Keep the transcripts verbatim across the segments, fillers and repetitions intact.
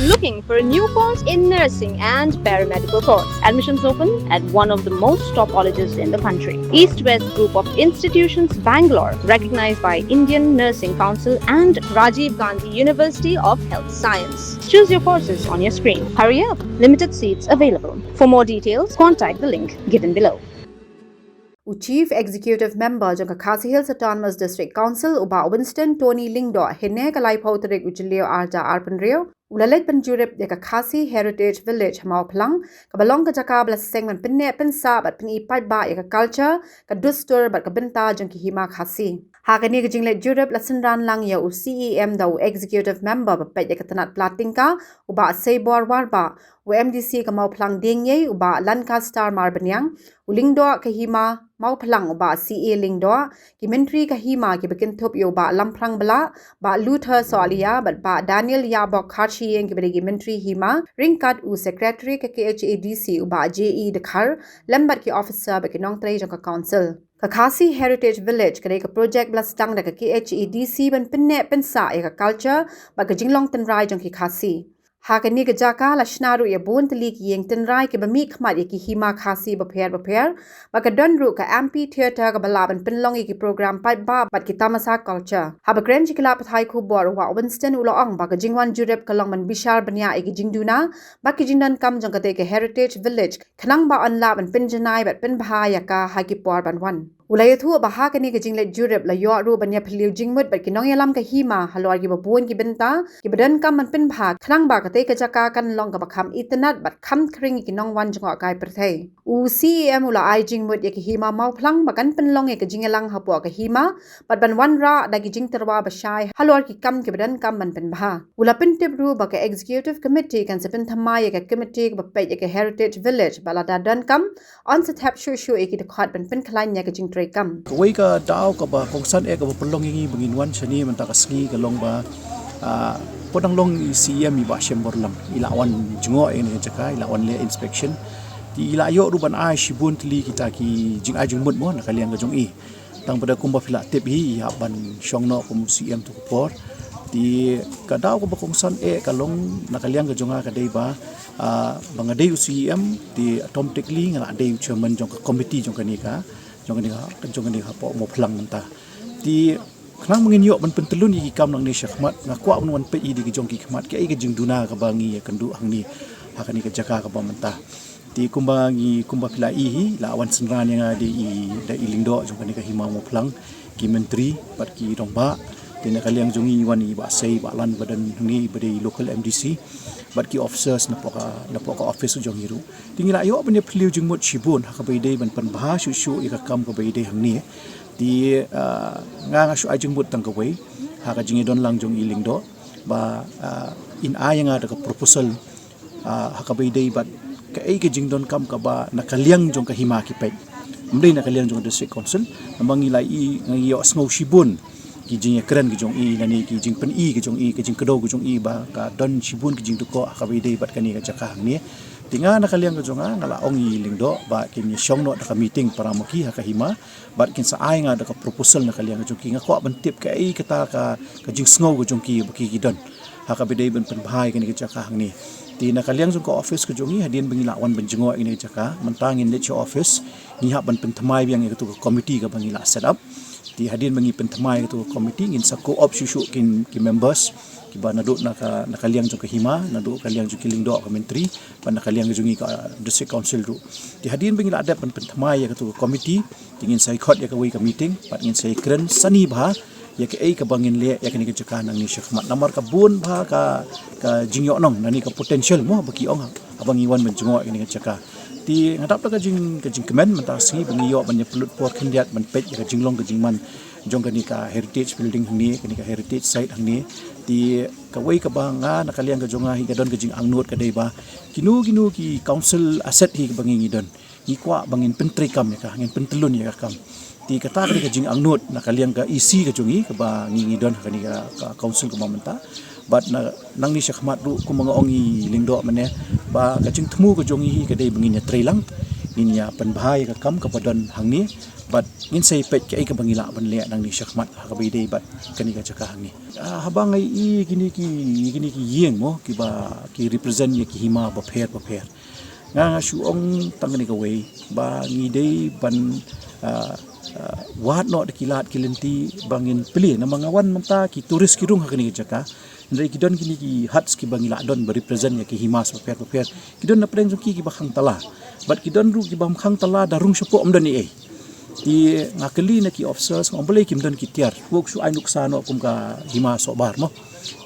Looking for a new course in nursing and paramedical course? Admissions open at one of the most top colleges in the country. East West Group of Institutions, Bangalore, recognized by Indian Nursing Council and Rajiv Gandhi University of Health Science. Choose your courses on your screen. Hurry up, limited seats available. For more details, contact the link given below. U Chief Executive Member jong ka Khasi Hills Autonomous District Council, u Bah Winston Tony Lyngdoh, hynne ka laiphew tarik u Jylliew arhajar arphew hynriew, u la leit ban jurip ïa ka Khasi Heritage Village ha Mawphlang, kaba long ka jaka ba la seng ban pynneh pynsah bad pyni paidbah ïa ka culture, ka dustur bad ka bynta jong ki hima Khasi. Ha kane ka jingleit jurip la synran lang ïa u C E M da u Executive Member ba peit ïa ka tnat pla tyngka, u Bah Seibor Warbah, u M D C ka Mawphlang Diengïei, u Bah Lancaster Marbaniang, u Lyngdoh ka hima Mawphlang, u Bah C A Lyngdoh, ki Myntri ka hima kiba kynthup ïa u Bah Lamphrang Blah, Bah Luther Sohliya bad Bah Daniel Yahbok Kharshiing kiba dei ki Myntri hima, ryngkat u Secretary ka K H A D C u Bah J E Dkhar, lem bad ki officer bad ki nongtrei jong ka Council. Ka Khasi Heritage Village ka dei ka project ba la sdang da ka K H A D C ban pynneh pynsah ïa ka culture bad ka jinglong tynrai jong ki Khasi. Ha kane ka jaka la shna ruh ïa bun tylli ki ïing tynrai kiba mihkhmat ïa ki hima Khasi bapher bapher, bad ka don ruh ka amphitheatre kaba lah ban pynlong ïa ki program paidbah bad ki tamasa culture. Haba kren sha ki lad pathai khubor, u Bah Winston u la ong ba ka jingwan jurip ka long ban bishar bniah ïa ki jingduna bad ki jingdonkam jong katei ka Heritage Village, khnang ba yn lah ban pynjanai bad pynbha ïa ka ha ki por ban wan. U la ïathuh ba ha kane ka jingleit jurip la ïoh ruh ban ïaphylliew jingmut bad ki nongïalam ka hima halor kiba bun ki bynta kiba donkam ban pynbha, khnang ba katei ka jaka kan long kaba kham itynnad bad kham khring ïa ki nongwan jngohkai pyrthei. U C E M u la ai jingmut ïa ka hima Mawphlang ba kan pynlong ïa ka jingïalang hapoh ka hima bad ban wanrah da ki jingtyrwa bashai halor ki kam kiba donkam ban pynbha. U la pyntip ruh ba ka Executive Committee kan sa pynthymmai ïa ka committee kaba peit ïa ka Heritage Village bad lada donkam, yn sa thep shuh shuh ïa ki dkhot ban pynkhlaiñ ïa ka jingtrei kam. Kawei ka daw kaba kongsan eh kaba pynlong ïa ngi ba ngin wan shane mynta ka sngi ka long ba, ah, pynlong ïa i C E M i Bah Shemborlang, i la wan jngoh ïa kane ka jaka, i la wan leh inspection. Te i la ïoh ruh ban ai shibun tylli kita ki jingai jingmut mo na ka liang ka jong i. Tang ba da kumba phi la tip hi, i hap ban shong noh kum u C E M tu ka por. Te ka daw kaba kongsan eh ka long na ka liang ka jong nga ka dei ba, ah, ba nga dei u C E M, te automatically nga la dei u chairman jong ka committee jong kane ka, jong kane ka, jong kane ka hapoh Mawphlang mynta. Te khnang ba ngin ïoh ban pyntyllun ïa ki kam nangne shakhmat, nga kwah ban wan peit ïa ki jong ki khmat, kaei ka jingduna kaba ngi ïakynduh hangne ha kane ka jaka kaba mynta. Te kumba ngi, kumba phi la i hi, la wan synran ïa nga da i, da i Lyngdoh jong kane ka hima Mawphlang, ki myntri bad ki rangbah. Te na ka liang jong ngi wan i Bah Sei, Bah Lan ba don hangne ba dei local M D C, bad ki officers napoh ka, napoh ka office jong ngi ruh. Te ngi la ïoh ban ïaphylliew jingmut shibun ha kaba ïadei ban pynbha shuh shuh ïa ka kam kaba ïadei hangne. Te, ah, nga nga shu ai jingmut tang kawei ha ka jingïadon lang jong i Lyngdoh ba, ah, in ai ïa nga da ka proposal, ah, ha kaba ïadei bad kaei ka jingdonkam kaba na ka liang jong ka hima ki peit. Ym dei na ka liang jong ka District Council, namar ngi la i, ngi ïohsngew shibun ki jingïakren ki jong i, lane ki jingpyni ki jong i, ki jingkdew ki jong i ba ka don shibun ki jingdukoh ha kaba ïadei bad kane ka jaka hangne. Te nga na ka liang ka jong nga, nga la ong i Lyngdoh ba kin ïa shong noh da ka meeting para mukhia ha ka hima, bad kin sa ai nga da ka proposal na ka liang ka jong ki. Nga kwah ban tip kaei kata ka, ka jingsngew ka jong ki ba ki, ki don ha kaba ïadei ban pynbha ïa kane ka jaka hangne. Te na ka liang jong ka office ka jong ngi, hadien ba ngi la wan ban jngoh ïa kane ka jaka, mynta ngin leit sha office, ngi hap ban pynthymmai biang ïa katu ka committee kaba ngi la set up. Te hadien ba ngi pynthymmai ïa katu ka committee, ngin sa co-opt shuh shuh ki, ki members kiba naduh na ka, na ka liang jong ka hima, naduh ka liang jong ki Lyngdoh ka myntri, bad na ka liang jong ngi ka District Council ruh. Te hadien ba ngi la dep ban pynthymmai ïa katu ka committee, te ngin sa ïa khot ïa kawei ka meeting, bad ngin sa ïa kren sani bha ïa kaei kaba ngin leh ïa kane ka jaka nangne shakhmat. Namar ka bun bha ka, ka jingïohnong, lane ka potential mo ba ki ong, haba ngi wan ban jngoh ïa kane ka jaka. Te nga dap da ka jing, ka jingkmen mynta ka sngi ba ngi ïoh ban ïa pynlut por khyndiat ban peit ïa ka jinglong ka jingman jong kane ka heritage building hangne, kane ka heritage site hangne. Te kawei kaba nga na ka liang ka jong nga hi ka don ka jingangnud ka dei ba kino kino ki council asset hi kaba ngi ngi don, ngi kwah ba ngin pyntreikam ïa ka, ngin pyntyllun ïa ka kam. Te kata ka dei ka jingangnud na ka liang ka E C ka jong ngi kaba ngi ngi don ha kane ka, ka council kaba mynta. Bad na, nangne shakhmat ruh kumba nga ong i Lyngdoh mynne, ba ka jingthmu ka jong ngi hi ka dei ba ngin ïatreilang, ngin ïa pynbha ïa ka kam kaba don hangne, bad ngin sa ïa peit kaei kaba ngi lah ban leh nangne shakhmat ha kaba ïadei bad kane ka jaka hangne. Ah, haba nga ïohi kine ki, kine ki ïing mo, kiba ki represent ïa ki hima bapher bapher. Nga, nga shu ong tang kane kawei, ba ngi dei ban, ah, ah, wad noh da ki lad ki lynti ba ngin plie, namar nga wan mynta ki tourist ki rung ha kane ka jaka. Hynrei ki don kine ki huts kiba ngi lah don ba represent ïa ki hima bapher bapher. Ki don na pdeng jong ki kiba khang tala. Bad ki don ruh kiba ym khang tala, da rung shapoh ym don ei ei. Te nga kylli na ki officers, nga ong balei kim don ki tiar. Pok shu ai nuksa noh kum ka hima Sohbar mo.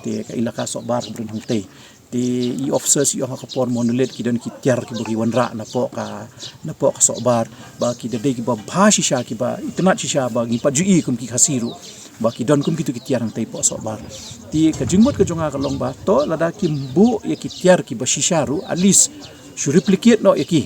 Te ka ilaka Sohbar kaba don hangtei. Te i officers i ong ha ka por monolith ki don ki tiar kiba ki wanrah napoh ka, napoh ka Sohbar. Ba ki da dei kiba bha shisha, kiba itynnad shisha, ba ngi pat ju i kum ki Khasi ruh ba ki don kum kitu ki tiar hangtei hapoh Sohbar. Te ka jingmut ka jong nga ka long ba to lada kim buh ïa ki tiar kiba shisha ruh, at least shu replicate noh ïa ki.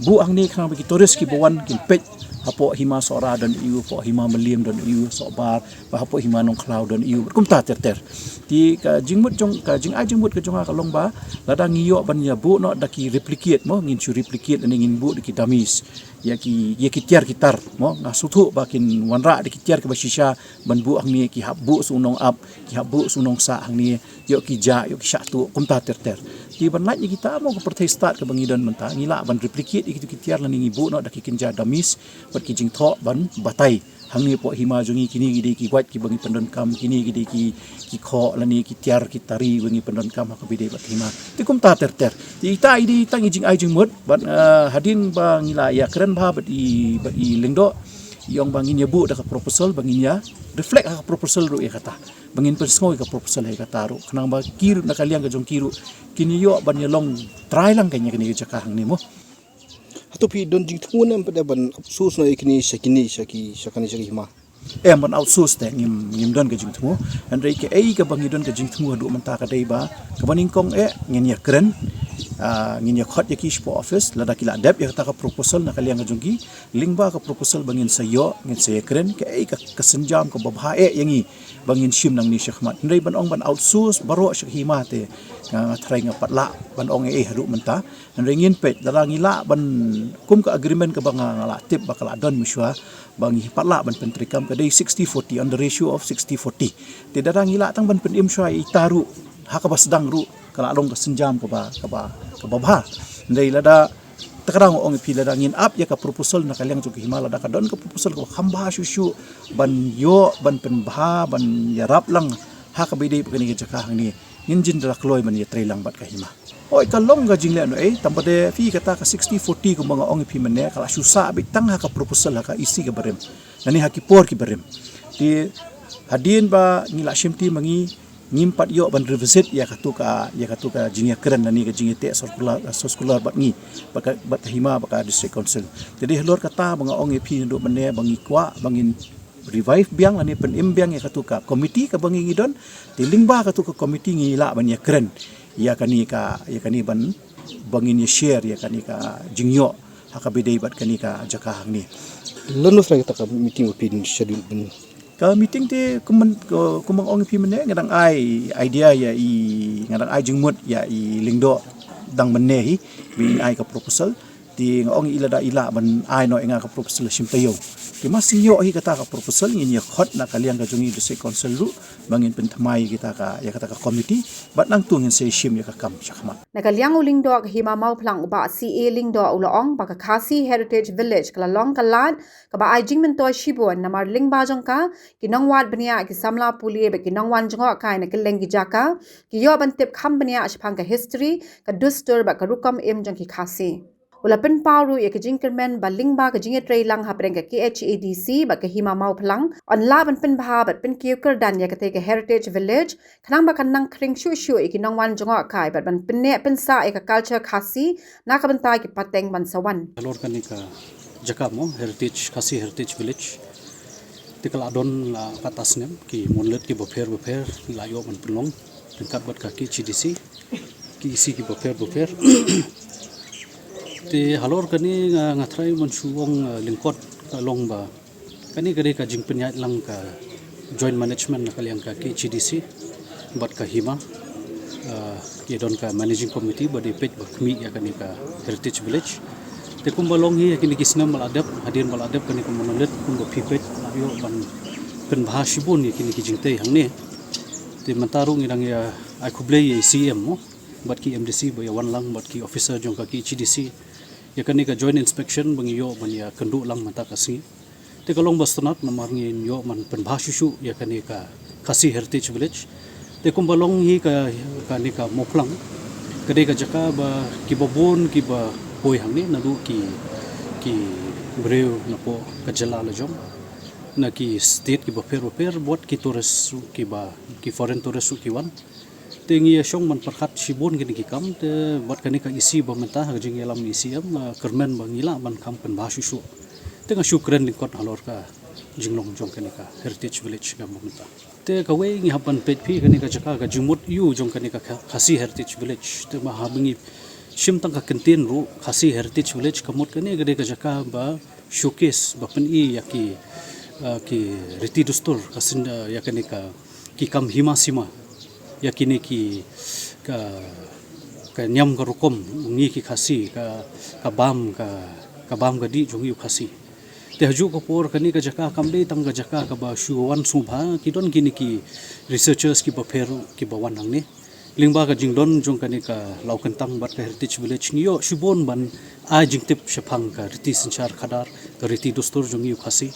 Buh hangne khnang ba ki tourist kiba wan kin peit, hapoh hima Sohra don aiu, hapoh hima Mylliem don aiu, Sohbar, ba hapoh hima Nongkhlaw don aiu, kumta ter ter. Te ka jingmut jong, ka jingai jingmut ka jong nga ka long ba lada ngi ïoh ban ïa buh noh da ki replicate mo, ngin shu replicate lane ngin buh da ki dummies. Ïa ki, ïa ki tiar ki tar mo, nga sngewthuh ba kin wanrah da ki tiar kiba shisha ban buh hangne, ki hap buh sha u nongap, ki hap buh sha u nongsah hangne, ïoh ki jah, ïoh ki shah tuh, kumta ter ter. Te ban lait ïa kita mo, ka pyrthei stad kaba ngi don mynta, ngi lah ban replicate ïa kitu ki tiar lane ngi buh noh da ki kynja dummies bad ki jingthoh ban batai. Hangne hapoh hima jong ngi kine ki dei ki wait kiba ngi pyndonkam, kine ki dei ki, ki khoh lane ki tiar ki tari ba ngi pyndonkam ha kaba ïadei bad ka hima. Te kumta ter ter. Te ita i dei tang i jingai jingmut bad, eh, hadien ba ngi la ïakren bha bad i, bad i Lyngdoh, i ong ba ngin ïa buh da ka proposal ba ngin ïa reflect ha ka proposal ruh ïa kata. Ba ngin pynsngew ïa ka proposal ïa kata ruh. Khnang ba ki ruh na ka liang ka jong ki ruh kin ïoh ban ïa long trai lang ka ïa kane ka jaka hangne mo. Hato phi don jingthmu ne em pat ban outsource noh ïa kine sha kine, sha ki, sha kane sha ki hima? Em, ban outsource te ngim, ngim don ka jingthmu. Hynrei kaei kaba ngi don ka jingthmu haduh mynta ka dei ba kaba nyngkong eh ngin ïakren, ah, ngin ïakhot ïa ki shapoh office, lada ki la dep ïa kata ka proposal na ka liang ka jong ki, lyngba ka proposal ba ngin sa ïoh, ngin sa ïakren kaei ka, ka sienjam kaba bha eh ïa ngi ba ngin shim nangne shakhmat. Hynrei ban ong ban outsource baroh sha ki hima te nga, nga tharai ngam pat lah ban ong ei ei haduh mynta. Hynrei ngin peit, lada ngi lah ban, kum ka agreement kaba nga, nga la tip ba ka la don mynshuwa, ba ngi pat lah ban pyntreikam, ka dei sixty forty, on the ratio of sixty forty. Te lada ngi lah tang ban pynim shuwa ïa ita ruh, ha kaba sdang ruh ka la long ka sienjam kaba, kaba, kaba bha. Hynrei lada, te ka dang ong ïa phi, lada ngin ap ïa ka proposal na ka liang jong ka hima, lada ka don ka proposal kaba kham bha shuh shuh ban ïoh, ban pynbha, ban ïarap lang ha kaba ïadei bad kane ka jaka hangne, ngin jin da la kloi ban ïatrei lang bad ka hima. Hooid, ka long ka jingleh noh ei, tang ba dei phi kata ka sixty forty kumba nga ong ïa phi mynne, ka la shu sah beit tang ha ka proposal ha ka E C kaba rim, lane ha ki por kiba rim. Te hadien ba ngi la shim te ma ngi, ngim pat ïoh ban revisit ïa katu ka, ïa katu ka jingïakren lane ka jingïateh circular, circular bad ngi, bad ka, bad ka hima, bad ka District Council. Te dei halor kata ba nga ong ïa phi naduh mynne ba ngi kwah ba ngin revive biang lane pynim biang ïa katu ka komiti kaba ngi ngi don. Te lyngba katu ka komiti ngi lah ban ïakren ïa kane ka, ïa kane ban, ba ngin ïa share ïa kane ka jingïoh ha kaba ïadei bad kane ka jaka hangne. Lano sra kata ka meeting ba phin schedule ban? Ka meeting te kumba, kumba nga ong ïa phi mynne, nga dang ai idea ïa i, nga dang ai jingmut ïa i Lyngdoh dang mynne hi ba in ai ka proposal. Te nga ong ïa i lada i lah ban ai noh ïa nga ka proposal shim taïew. Te ma shu ïoh hi kata ka proposal ngin ïakhot na ka liang ka jong i District Council ruh ba ngin pynthymmai ïa kita ka, ïa kata ka komiti bad nangta ngin sa ïashim ïa ka kam shakhmat. Na ka liang u Lyngdoh ka hima Mawphlang, u Bah C A Lyngdoh u la ong ba ka Khasi Heritage Village ka la long ka lad kaba ai jingmyntoi shibun namar lyngba jong ka ki nongwad bniah, ki samla pule bad ki nongwan jngohkai na kylleng ki jaka ki ïoh ban tip kham bniah shaphang ka history, ka dustur bad ka rukom im jong ki Khasi. U la pynpaw ruh ïa ka jingkyrmen ba lyngba ka jingïatreilang hapdeng ka K H A D C bad ka hima Mawphlang, yn lah ban pynbha bad pynkiew kyrdan ïa katei ka Heritage Village khnang ba kan nang khring shuh shuh ïa ki nongwan jngohkai bad ban pynneh pynsah ïa ka culture Khasi na ka bynta ki pateng ban sa wan. Halor kane ka jaka mo, Heritage, Khasi Heritage Village, te ka la don la katto snem, ki monolith kiba pher ba pher la ïoh ban pynlong ryngkat bad ka K H A D C, ki E C kiba pher ba pher. Te halor kane nga, nga tharai ban shu ong, eh, lyngkot ka long ba kane ka dei ka jingpynïaid lang ka joint management na ka liang ka K H A D C bad ka hima, eh, ki don ka managing committee ba dei peit ba khmih ïa kane ka Heritage Village. Te kumba long hi ïa kine ki snem ba la dep, hadien ba la dep kane ka monolith, kumba phi peit la ïoh ban pynbha shibun ïa kine ki jingtei hangne. Te mynta ruh ngi dang ïa ai khublei ïa i C M mo, bad ki M D C ba ïa wan lang bad ki officer jong ka K H A D C ïa kane ka joint inspection ba ngi ïoh ban ïa kynduh lang mynta ka sngi. Te ka long ba sngewtynnat namar ngin ïoh ban pynbha shuh shuh ïa kane ka Khasi Heritage Village. Te kumba long hi ka, kane ka Mawphlang ka dei ka jaka ba kiba bun kiba poi hangne naduh ki, ki briew napoh ka jylla lajong, na ki state kiba pher bapher, bad ki tourist ruh kiba, ki foreign tourist ruh ki wan. Te ngi ïa shong ban pyrkhat shibun kine ki kam, te bad kane ka E C ba mynta ha ka jingïalam E C M, ah, kyrmen ba ngi lah ban kham pynbha shuh shuh. Te nga shu kren lyngkot halor ka jinglong jong kane ka Heritage Village ka ba mynta. Te kawei ngi hap ban peit phi kane ka jaka, ka jingmut ïa u jong kane ka Kha-, Khasi Heritage Village. Te ba haba ngi shim tang ka kyntien ruh Khasi Heritage Village, ka mut kane ka dei ka jaka ba showcase, ba pyni ïa ki, ah, ki riti dustur, ka syn, ah, ïa kane ka, ki kam hima sima, ïa kine ki, ka, ka niam ka rukom u ngi ki Khasi, ka, ka bam, ka, ka bam ka dih jong ngi u Khasi. Te ha juh ka por kane ka jaka kam dei tang ka jaka kaba shu wan sngewbha, ki don kine ki researchers kiba pher kiba wan hangne. Lyngba ka jingdon jong kane ka Lawkyntang bad ka Heritage Village ngi ïoh shibun ban ai jingtip shaphang ka riti synshar khadar, ka riti dustur jong ngi u Khasi,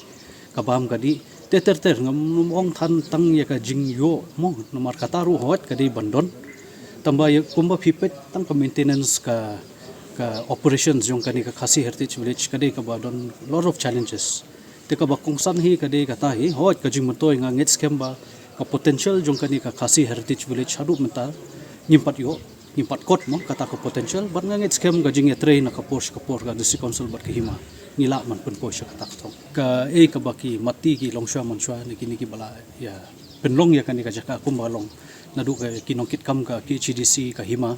ka bam ka dih. Te ter ter ngam ong than tang ïa ka jingïoh mo, namar kata ruh hooid ka dei ban don. Tangba ïa kumba phi peit tang ka maintenance, ka, ka operations jong kane ka Khasi Heritage Village ka dei kaba don lot of challenges. Te kaba kongsan hi ka dei kata hi, hooid ka jingmyntoi, nga ngeit skhem ba ka potential jong kane ka Khasi Heritage Village haduh mynta ngim pat ïoh, ngim pat kot mo kata ka potential, bad nga ngeit skhem ka jingïatrei na ka por sha ka por ka District Council bad ka hima ngi lah ban pynpoi sha kata ka thong. Kaei kaba ki matti ki longshuwa manshuwa ne kine kiba la ïa pynlong ïa kane ka jaka kumba long naduh ka ki nongkitkam ka K H A D C, ka hima,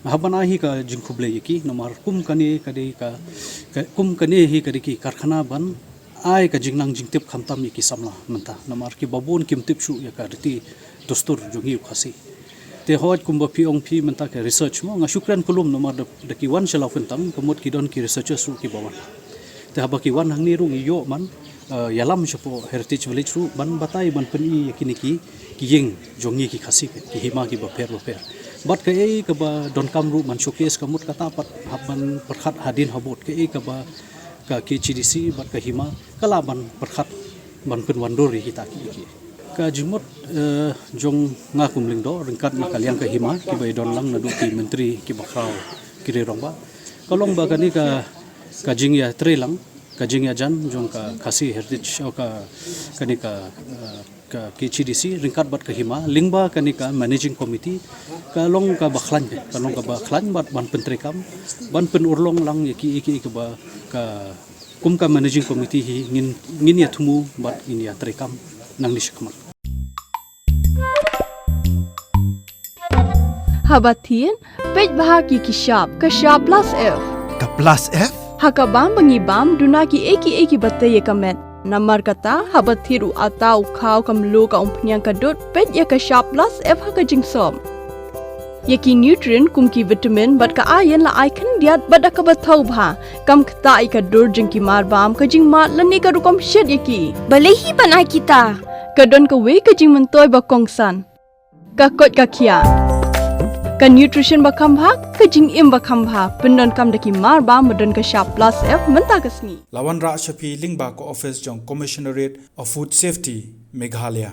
nga hap ban ai hi ka jingkhublei ïa ki namar kum kane ka dei ka, ka, kum kane hi ka dei ki karkhana ban ai ka jingnang jingtip khamtam ïa ki samla mynta namar kiba bun kim tip shuh ïa ka riti dustur jong ngi u Khasi. Te hooid kumba phi ong phi mynta ka research mo, nga shu kren kulum namar da, da ki wan sha Lawkyntang ka mut ki don ki researchers ruh kiba wan. Te haba ki wan hangne ruh ngi ïoh ban, eh, ïalam shapoh Heritage Village ruh ban batai, ban pyni ïa kine ki, ki ïing jong ngi ki Khasi, ki hima kiba pher bapher. Bad kaei kaba donkam ruh ban showcase, ka mut kata pat hap ban pyrkhat hadien habud kaei kaba ka K H A D C bad ka hima ka lah ban pyrkhat ban pynwandur ïa kita ki, ki. Ka jingmut, eh, jong nga kum lyngdoh ryngkat na ka liang ka hima kiba ïadon lang naduh ki myntri kiba khraw, ki riew rangbah, ka long ba kane ka, ka jingïatreilang, ka jingïajan jong ka Khasi Heritage, oh, ka, kane ka, eh, ka K H A D C ryngkat bad ka hima lyngba kane ka managing committee, ka long kaba khlaiñ, ka long kaba khlaiñ bad ban pyntreikam, ban pynurlong lang ïa ki, ïa ki, ïa kiba ka kum ka managing committee hi ngin, ngin ïa thmu bad ngin ïa treikam nangne shakhmat. Haba thied, peit bha ki, ki shap, ka shap plus F. Ka plus F? Ha ka bam ba ngi bam, duna kiei kiei kiba tei ïa ka met. Namar kata, haba thied u atta, u khaw, ka mluh, ka umphniang, ka dud, peit ïa ka shap plus F ha ka jingsop. Ïa ki nutrient kum ki vitamin bad ka iron la ai khyndiat bad da kaba thaw bha. Kam ktah ïa ka dur jong ki mar bam, ka jingmad lane ka rukom shet ïa ki. Balei hi ban ai kita? Ka don kawei ka jingmyntoi ba kongsan. Ka koit ka khiah. Ka nutrition ba kham bha, ka jingim ba kham bha. Pyndonkam da ki mar bam ba don ka shap plus F mynta ka sngi. La wanrah sha phi lyngba ka office jong Commissionerate of Food Safety, Meghalaya.